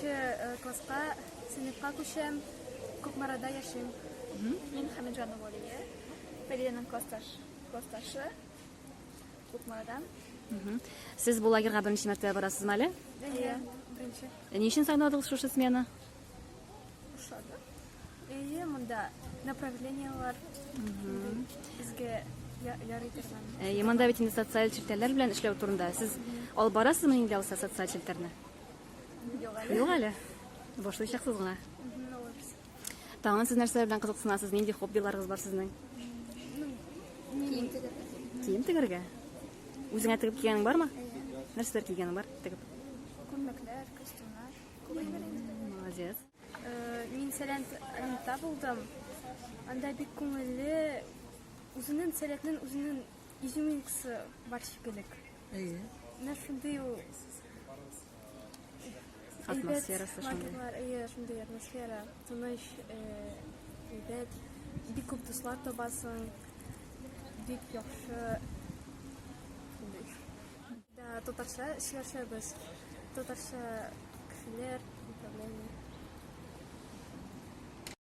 Икенче класска, сыйныфка күчәм. Кукмарада яшим. Мин Хәмитҗанова Алия. Фәридәнең классташ, классташы. Кукмарадан. Сез бу лагерьга беренче мәртәбә барасызмы әле? Әйе, беренче. Ни өчен сайладыгыз шушы смена? Ошады. Әйе, монда направлениелар безгә ярый торган. Әйе, монда бит инде социаль челтәрләр белән эшләү турында. Сез алып барасызмы инде алса социаль челтәрне? Юк әле. Юк әле. Башлыйчаксыз гына. Тагын сез нәрсәләр белән кызыксынасыз? Нинди хоббиларыгыз бар сезнең? Кием тегәргә. Кием тегәргә? Үзеңә тегеп кигәнең бармы? Нәрсәләр кигәнең бар тегеп? Күлмәкләр, костюмнар. Күп әйбер инде. Молодец. Мин Сәләт Олимпта булдым. Анда бик күңелле. Үзенең Сәләтнең үзенең изюминкасы бар шикелле. Әйе. Менә шундый ул Атмосферасы шундый. Лагерьлар, әйе, шундый атмосфера. Тыныч, әйбәт. Бик күп дуслар табасың. Бик яхшы. Шундый. Да, татарча сөйләшәбез. Татарча кешеләр, направление.